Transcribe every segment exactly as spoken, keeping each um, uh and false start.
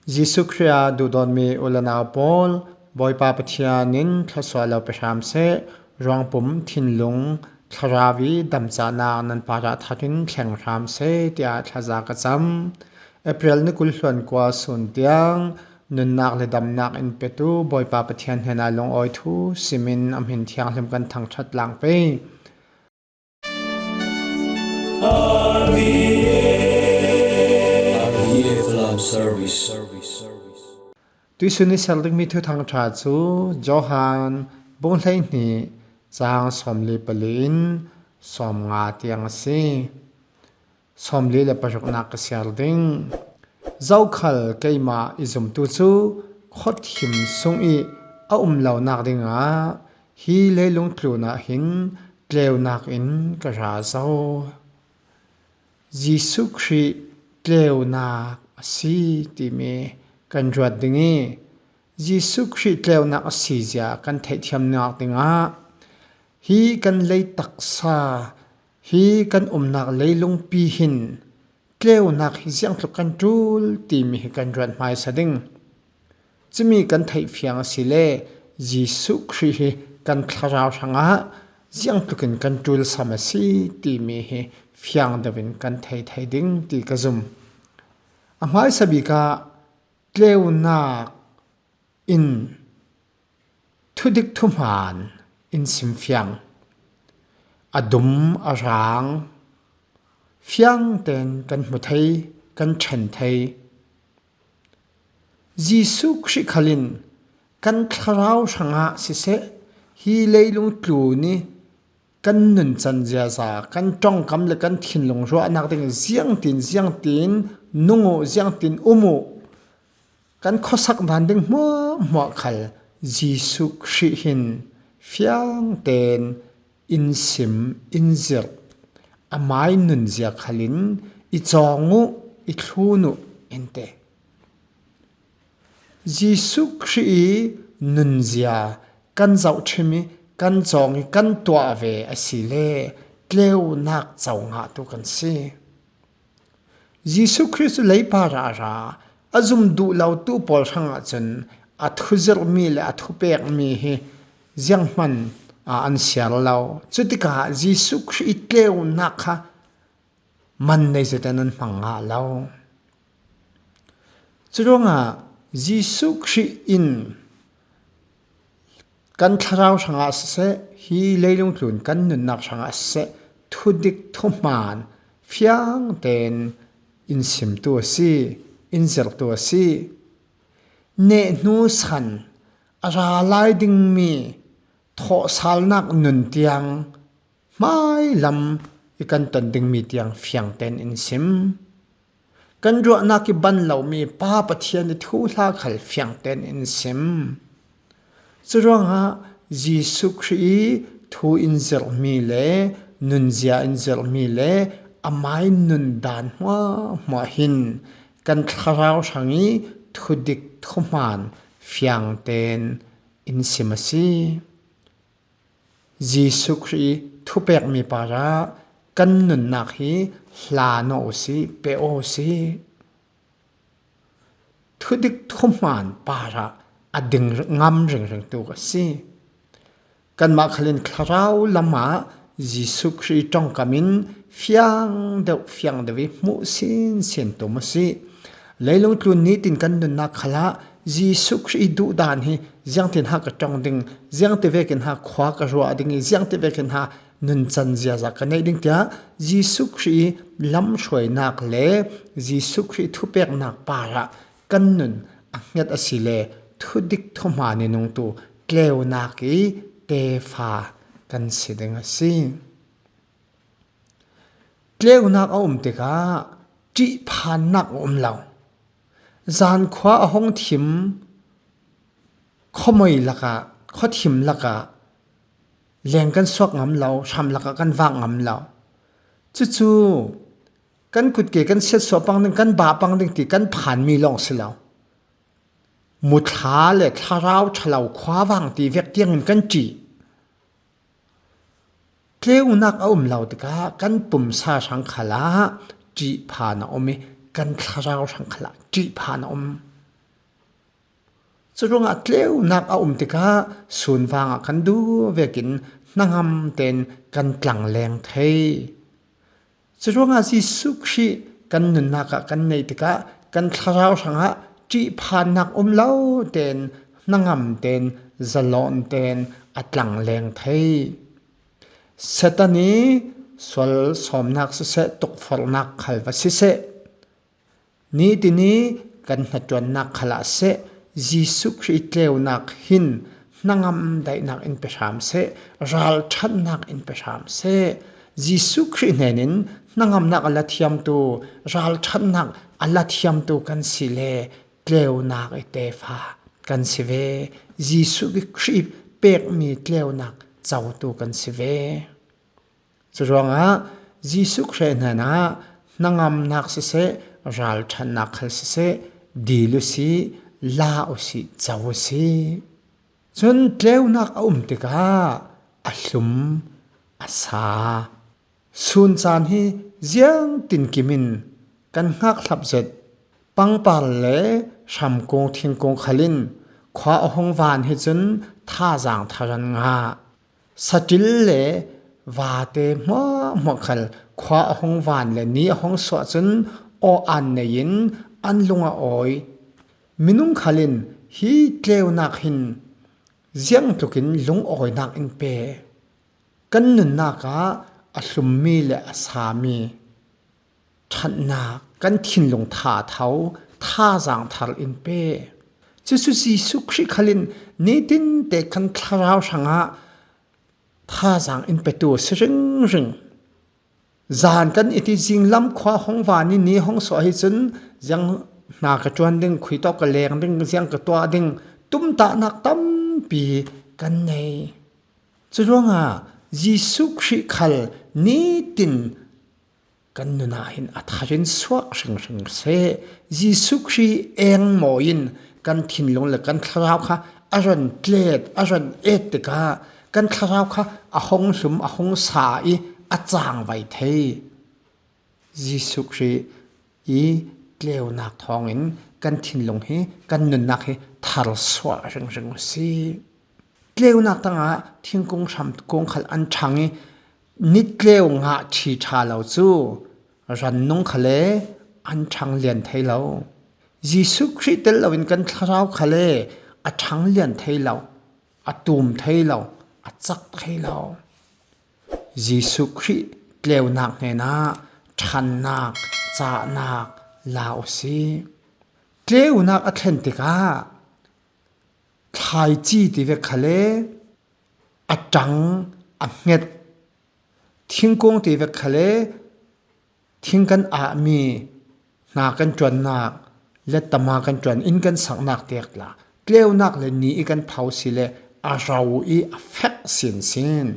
Jesuh Khrih ah duhdawtmi u le nau pawl, Bawipa Pathian in thluasuah lo pe hram seh. Ruangpum thinlung thlarau i damcahnak nan parah thar in thleng hram seh, tiah thlaza ka cam. April ni kul hluan kua sun tiang nunnak le damnak in petu Bawipa Pathian hnenah lungawi thu simin a hmin thianghlim kan thangṭhat lang pei. R P F Love Service. Tuisun i ser dingmi thuthang ṭha cu Johan bung hleihnih cang sawmli pali in sawmnga tiang a si. Sawmli le paruknak ka siar ding. Zokhal keimah i zumtu cu khuathim sung i a um lonak dingah hi leilung tlun ah hin tleunak in ka ra zo. Jesuh Khrih tleunak a si timi kan ruat ding i, Jesuh Khrih tleunak a si zia kan theihthiamnak dingah hi kan lei taksa, hi kan umnak leilungpi hin tleunak hi ziangtluk kan ṭul timi hi kan ruat hmaisa ding. Cumi kan theih fiang a si le Jesuh Khrih hi kan thlarau hrangah ziangtlukin kan ṭulsam a si timi hi fiang deuh in kan thei thei ding ti ka zum. A hmaisa bik ah tleunak in thudik thuhmaan in sim fiang. A dum a rang fiang tein kan hmu thei, kan ṭhen thei. Jesuh Khrih khal in kan thlarau hrangah siseh, hi leilung tlun i kan nuncan ziaza, kan ṭongkam le kan thinlung ruahnak ding ziangtin, ziangtin nung uh, ziangtin um uh, kan khuasak dan ding hmuahhmuah khal Jesuh Khrih hin fiang tein in sim, in zirh, amai nunzia khal in i cawng uh, i thlun uh in ti. Jesuh Khrih i nunzia kan zohṭhim i kan cawng i kan tuah ve a si le tleunak co ngahtu kan si. Jesuh Khrih cu leipar ah a ra, a zum duh lotu pawl hrangah cun a thuzirhmi le a thupekmi hi zianghman ah an siar lo. Cutikah Jesuh Khrih i tleunak kha man nei zetin an hmang ngah lo. Curuangah Jesuh Khrih in kan thlarau hrangah siseh, hi leilung tlun kan nunnak hrangah siseh, thudik thuhmaan fiang tein in simtu a si, in zirhtu a si. Nehhnu san a ra lai dingmi thawhsalnak nun tiang hmailam i kan ton dingmi tiang fiang tein in sim. Kan ruahnak i ban lomi Pa Pathian i thuhla khal fiang tein in sim. Curuangah Jesuh Khrih i thu in zirhmi le nunzia in zirhmi le amai nundan hmuahhmuah hin kan thlarau hrang i thudik thuhmaan fiang tein in sim a si. Jesuh Khrih i thupekmi parah kan nunnak hi hlan aw u sih, pe aw u sih. Thudik thuhmaan parah a ding ngam ringringtu a si. Kanmah khal in thlarau lamah Jesuh Khrih ṭongkam in fiang deuh, fiang deuh i hmuh sinsin tum a si. Leilung tlun nitin kan nunnak khalah Jesuh Khrih i duhdan hi ziangtin ha ka ṭong ding, ziangti vekin ha khua ka ruah ding i, ziangti vekin ha nuncan ziaza ka neih ding tiah Jesuh Khrih i lamhruainak le Jesuh Khrih thupeknak parah kan nun a hnget a si le thudik thuhmaan i nungtu tleunak i tefa kan si ding a si. Tleunak a um tikah ṭihphannak a um lo. Zankhua a hong thim khuamoi lakah, khuathim lakah leng kan suak ngam lo, hram lakah kan vak ngam lo. Cucu kan kutke kan siatsuah pang ding, kan bah pang ding ti kan phanmi lawng si lo. Muthla le thlarau ṭhalo khuavang ti vek tiangin kan ṭih. Tleunak a um lo tikah kan pumsa hrang khalah ṭihphan a um i kan thlarau hrang khalah ṭihphan a um. Curuangah tleunak a um tikah sunvangah kan duh vekin hnangam tein kan tlangleng thei. Curuangah Jesuh Khrih kan nunnak ah kan neih tikah kan thlarau hrangah ṭihphannak um lo tein hnangam tein zalon tein a tlangleng thei. Satan i sual sawmnak siseh, tukforhnak khal va siseh, nitin i kan hnaṭuannak khalah seh, Jesuh Khrih tleunak hin hnangam daihnak in pe hram seh, ralṭhatnak in pe hram seh. Jesuh Khrih hnenin hnangamnak a la thiamtu, ralṭhatnak a la thiamtu kan si le tleunak i tefa kan si ve. Jesuh Khrih pekmi tleunak cotu kan si ve. Curuangah Jesuh Khrih hnenah hnangamnak siseh, ralṭhatnak khal siseh, dil uhsi, la uhsi, co uhsi. Cun tleunak a um tikah a hlum, a sa. Sun caan hi ziangtinkim in kan hngakhlap zet. Pangpar le hramkung thingkung khal in khua a hung van hi cun thazaang thar an ngah. Saṭil le vate hmuahhmuah khal khua a hung van le ni a hung suah cun aw an nei in an lung a awi. Minung khal in hi tleunak hin ziangtlukin lungawinak in pe. Kan nunnak ah a hlummi le a sami ṭhatnak kan thinlung thatho, thazaang thar in pe. Cucu Jesuh Khrih khal in nitin te kan thlarau hrangah thazaang in petu a si ringring. Zan kan i ti, zinglam khua hong van i ni hong suah hi cun ziang hna ka ṭuan ding, khui tawk ka leng ding, ziang ka tuah ding, tumtahnak tampi kan nei. Curuangah Jesuh Khrih khal nitin kan nun ah hin a thar in suak hringhring seh. Jesuh Khrih engmaw in kan thinlung le kan thlarau kha a ran tlet, a ran et tikah kan thlarau kha a hong hlum, a hong sa i a cangvai thei. Jesuh Khrih i tleunak thawngin kan thinlung hi, kan nunnak hi thar suah hringhring a si. Tleunak tangah thingkung hram kung khal an ṭhang i, ni tleu ngah ṭhi ṭha lo cu rannung khal le an ṭhang lian thei lo. Jesuh Khrih tel loin kan thlarau khal le a ṭhang lian thei lo, a tum thei lo, a cak thei lo. Jesuh Khrih tleunak hnenah ṭhannak, cahnak la uhsi. Tleunak a thlen tikah thlaici ti vek khal le a ṭang, a hnget, thingkung ti vek khal le thing kan ahmi, hna kan ṭuannak, lettama kan ṭuan, inn kan saknak tiak tla, tleunak le ni i kan pho si le a ro i a fek sinsin.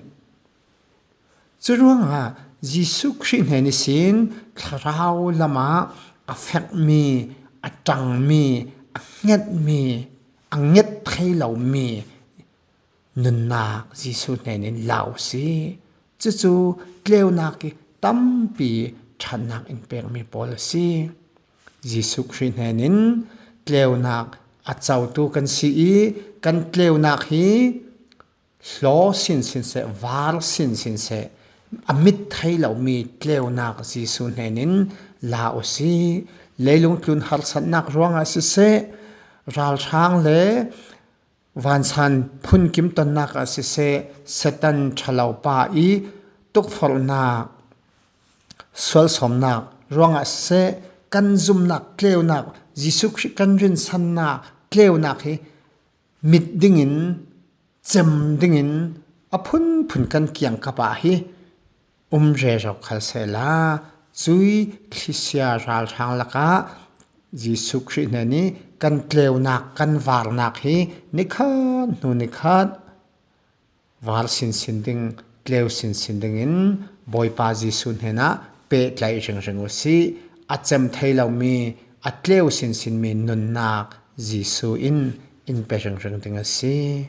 Curuangah Jesuh Khrih hnen ihsin thlarau lamah a fekmi, a ṭangmi, a hngetmi, a nget thei lomi nunnak Jesuh hnenin la uhsi. Cucu tleunak i tampi ṭhannak in pekmi pawl a si. Jesuh Khrih hnenin tleunak a cotu kan si i kan tleunak hi hlaw sinsin seh, var sinsin seh, a mit thei lomi tleunak Jesuh hnenin la uhsi. Leilung tlun harsatnak ruangah siseh, ralhrang le vansan phunkim tonnak ah siseh, Satan ṭhalopa i tukforhnak, sualsawmnak ruangah siseh, kan zumnak tleunak, Jesuh Khrih kan rinsannak tleunak hi mit dingin, cem dingin a phunphun kan kiangkap ah hi um rero khal sehla, cui thlisia ralhrang lakah Jesuh Khrih hnen i kan tleunak, kan varnak hi nikhat hnu nikhat var sinsin ding, tleu sinsin dingin Bawipa Jesuh hnenah pehtlaih ringring uhsi. A cem thei lomi, a tleu sinsinmi nunnak Jesuh in in pe ringring ding a si.